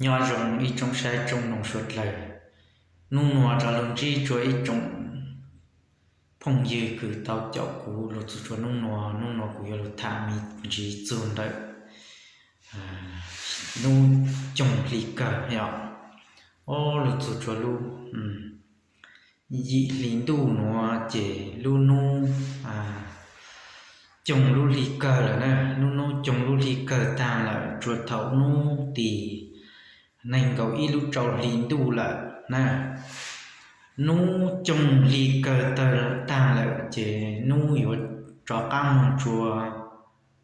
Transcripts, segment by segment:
Nyob zoo ib tsoom saib tsoom mloog suav dlawg, nub nuav rov lug ntsib tsua ib tsoom phooj ywg kws tau caum kuv lug txug tsua nub nuav. Nub nuav kuv yuav lug tham me ntsis txug ntawm nub coog hli kawg yom. Ob, lug txug tsua lub yim hli ntuj nuav ces lub nub coog lub hli kawg lawm na. Lub nub coog lub hli kawg taag lawm tsua thaum nub tim neeg nkaum ib lub rau hli ntuj lawm na. Nub coog hli kawg taag lawm ces nub yuav rov qaab moog tsua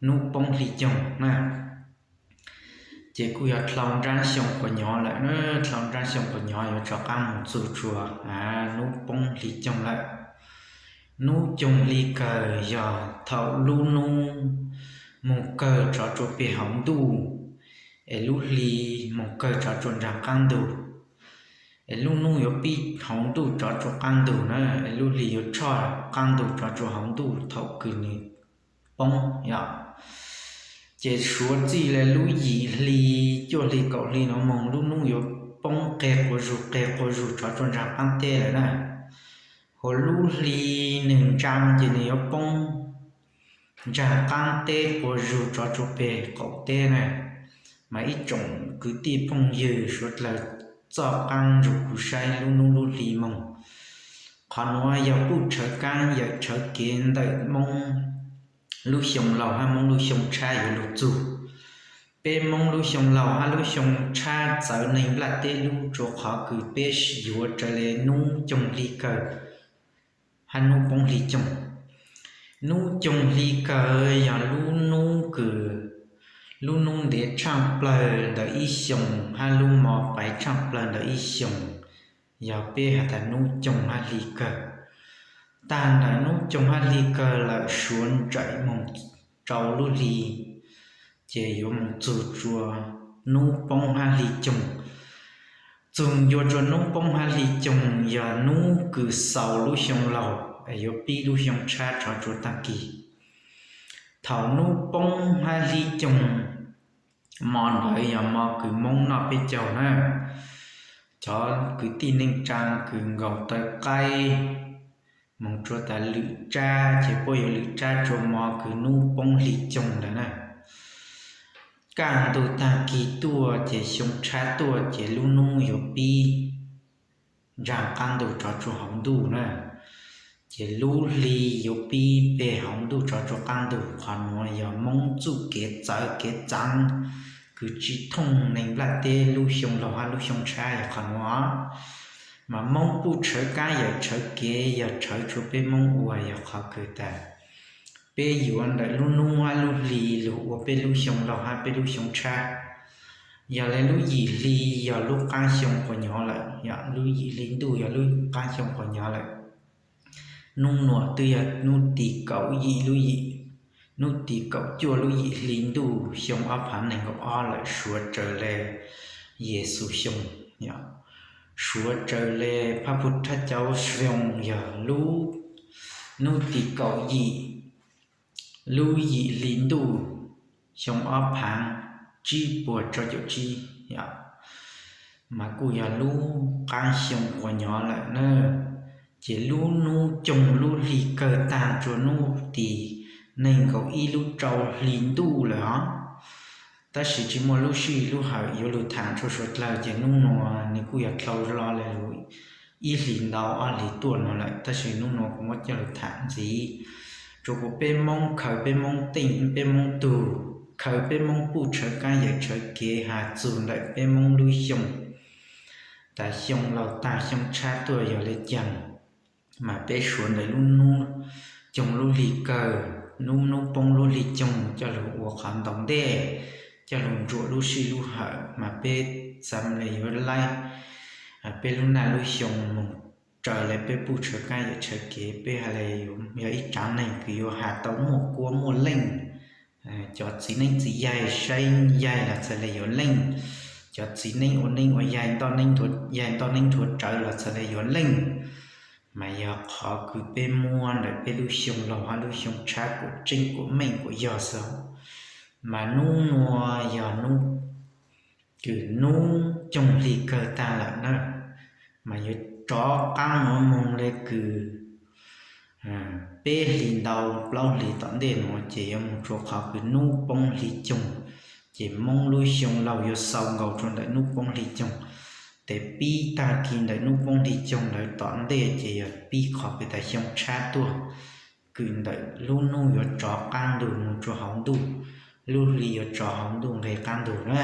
nub poob hli coog na. Ces kuj yog dlhau nraab xyoo quas nyov lawm, dlhau nraab xyoo quas nyov yuav rov qaab moog txug tsua nub poob hli coog lawm. Nub coog hli kawg yog thaum lub nub moog kawg tsov tsua peg hauv ntuj, es lub hli moog kawg tsov tsua nraag qaab ntug. Es lub nub yuav pib hauv ntuj tsov tsua qaab ntug na, es lub hli yuav tshoj qaab ntug tsov tsua hauv ntuj thaum kws nws poob yom. Ces suav txij le lub yim hli, cuaj hli, kaum hli nuav moog lub nub yuav poob qeg quas zug qeg quas zug tsov tsua nraag qaab teb lawm na. Huv lub hli nwg ntsaa ces nwg yuav poob nraag qaab teb quas zug tsov tsua peg qaum teb na. Mas ib tsoom kwv tij phooj ywg suav dlawg txoj qaab nrug kuv saib lub nub lub hli moog, qhov nuav yog puj tshawv kaab yawm tshawv kev ntawm Moob lub xyoo laug hab Moob lub xyoo tshab yuav lug txug. Peb Moob lub xyoo laug hab lub xyoo tshab txawv neeg nplaj teb lub, tsua qhov kws peb yuav raws le nub coog hli kawg hab nub poob hli coog. Nub coog hli kawg yog lub nub kws, lub nub ntev tshaaj plawg ntawm ib xyoos hab lub mo paiv tshaaj plawg ntawm ib xyoos, yog peb has tas nub coog hab hli kawg. Taag ntawm nub coog hab hli kawg lawm suav ntsais moog rau lub hli, ces yuav moog txug tsua nub poob hab hli coog. Txug ncua tsua nub poob hab hli coog yog nub kws xaus lub xyoo laug es yuav pib lub xyoo tshab tsov tsua taag kis. Thaum nub poob hab hli coog, mo ntawd yog mo kws Moob noj peb caug na. Cov kwv tij neej tsaa kws nkaus taw qaib moog tsua tas lwm tsab ces puab yuav lwm tsab tsua mo kws nub poob hli coog ntawd na. Kaj ntug taag kis tuaj ces xyoo tshab tuaj ces lub nub yuav pib nraag qaab ntug tsov tsua hauv ntuj na. Ces lub hli yuav pib peg hauv ntuj tsov tsua qaab ntug. Qhov nuav yog Moob txuj kev txawv kev txaav kws tsi thooj neeg nplaj teb lub xyoo laug hab lub xyoo tshab yog qhov nuav. Mas Moob puj tshawv kaab yawm tshawv kev yog tshawv tsua peb Moob ua yog qhov kws tas peb yuav ntawm lub nub hab lub hli lug ua peb lub xyoo laug hab peb lub xyoo tshab. Yog le lub yim hli yog lub qaab xyoo quas nyov lawm, yog lub yim hli ntuj yog lub qaab xyoo quas nyov lawm. Nub nuav twb yog nub tim kaum yim lub yim, nub tim kaum cuaj lub yim hli ntuj xyoo ob phaav nees nkaum ob lawm, suav raws le Yexus xyoo, suav raws le Phaj Phuv Thaj Cau xyoo yog lub, nub tim kaum yim lub yim hli ntuj xyoo ob phaav tsib puas rau caum tsib, mas kuj yog lub qaab xyoo quas nyov lawm na. Ces lub nub coog lub hli kawg taag tsua nub tim nees nkaum ib lub rau hli ntuj lawm os. Tab sis tsi muaj lub sij lub hawm yuav lug tham tsua suav dlawg ces nub nuav nws kuj yog dlhau hlo le lug ib hlis ntau ob hlis tuaj nuav lawm, tab sis nub nuav kuv muab coj lug tham ntxiv. Tsua kuas peb Moob khaws peb Moob teej peb Moob tug, khaws peb Moob puj tshawv kaab yawm tshawv kev has txug ntawm peb Moob lub xyoo, tas xyoo laug taag xyoo tshab tuaj yog le caag, mas peb suav ntawm lub nub coog lub hli kawg, nub nub poob lub hli coog coj lug ua qhov ntaus ntej, coj lug ntsuam lub sij lub hawm, mas peb xav le yuav laib peb lub naj lub xyoo moog raws le peb puj tshawv kaab yawm tshawv kev. Peb has le yog ib tsaav neeg kws yuav has tau muaj kuab muaj leej, cov txiv neeb txiv yaig saib yaig los txhais le yuav leej, cov txiv neeb ua neeb ua yaig ntoj neeb nthuav, yaig ntoj neeb nthuav rawv los txhais le yuav leej, mas yog qhov kws peb muab ntawm peb lub xyoo laug hab lub xyoo tshab kuas tseeb kuas meej kuas yog xwb. Mas nub nuav yog nub kws nub coog hli kawg tag lawm na, mas yuav rov qaab nuav moog le kws peb hli ntau plaub hli tom ntej nuav ces yuav moog rua qhov kws nub poob hli coog, ces Moob lub xyoo laug yuav xau nkaus rua ntawm nub poob hli coog. Tes pib taag kis ntawm nub poob hli coog ntawd tom ntej ces yog pib qhov kws tas xyoo tshab tuaj, kws ntawm lub nub yuav rov qaab ntug moog rua hauv ntuj, lub hli yuav rov hauv ntuj nqeg qaab ntug na.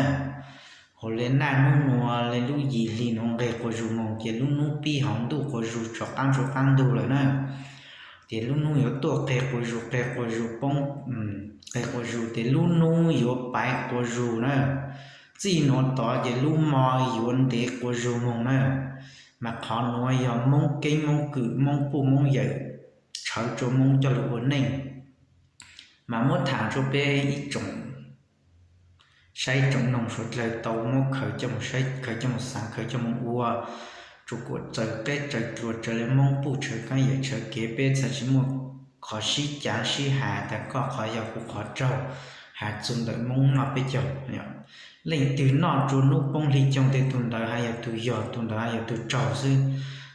Hu le naj nub nuav le lub yim hli nuav nqeg quas zug moog ces lub nub pib hauv ntuj quas zug rov qaab rua qaab ntug lawm na. Ces lub nub yuav tuaj qeg quas zug qeg quas zug poob, qeg quas zug tes lub nub yuav paiv quas zug na. Txij nuav tod ces lub mo yuav ntev quas zug moog na. Mas qhov nuav yog Moob keeb Moob kwm Moob puj Moob yawm, tshawv rua Moob coj lug ua neej. Mas muab thaam rua peb ib tsoom saib tsoom noog suav dlawg tau muab khaws coj moog saib, khaws coj moog xaav, khaws coj moog ua, tsuas kuam tsaws qeb tsaws dluas, tsaws le Moob puj tshawv kaab yawm tshawv kev, peb txhad tsi muaj qhov sib caav sib has tas koj qhov yog kuv qhov raug, has txug ntawm Moob noj peb caug. Leej twg noj rua nub poob hli coog tes tug ntawd has yog tug yog, tug ntawd has yog tug raug xwb.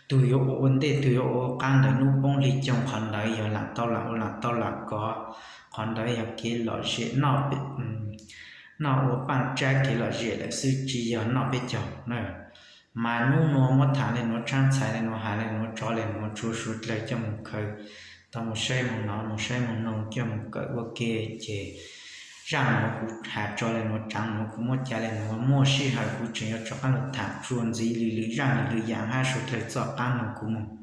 Tug yuav ua ua ntej, tug yuav ua qaab ntawm nub poob hli coog, qhov ntawd yog laam tau laam ua laam tau laam kov, qhov ntawd yog kev lom zem, noj ua paaj tsab kev lom zem lawm xwb tsi yog noj peb caug na. Mas nub nuav muab thaam le nuav, tshaab txhais le nuav, has le nuav, tso le nuav, tsuav suav dlawg coj moog khaws, tau moog saib moog nov, moog saib moog noog, coj moog kawm ua ke. Ces zaaj nuav kuv has tso le nuav, tsaav nuav kuv muab ca le nuav, muaj sij hawm kuv tseem yuav rov qaab lug thaam tsua ntxiv lwm lwm zaaj lwm lwm yaam hab suav dlawg txoj qaab noog kuv moog.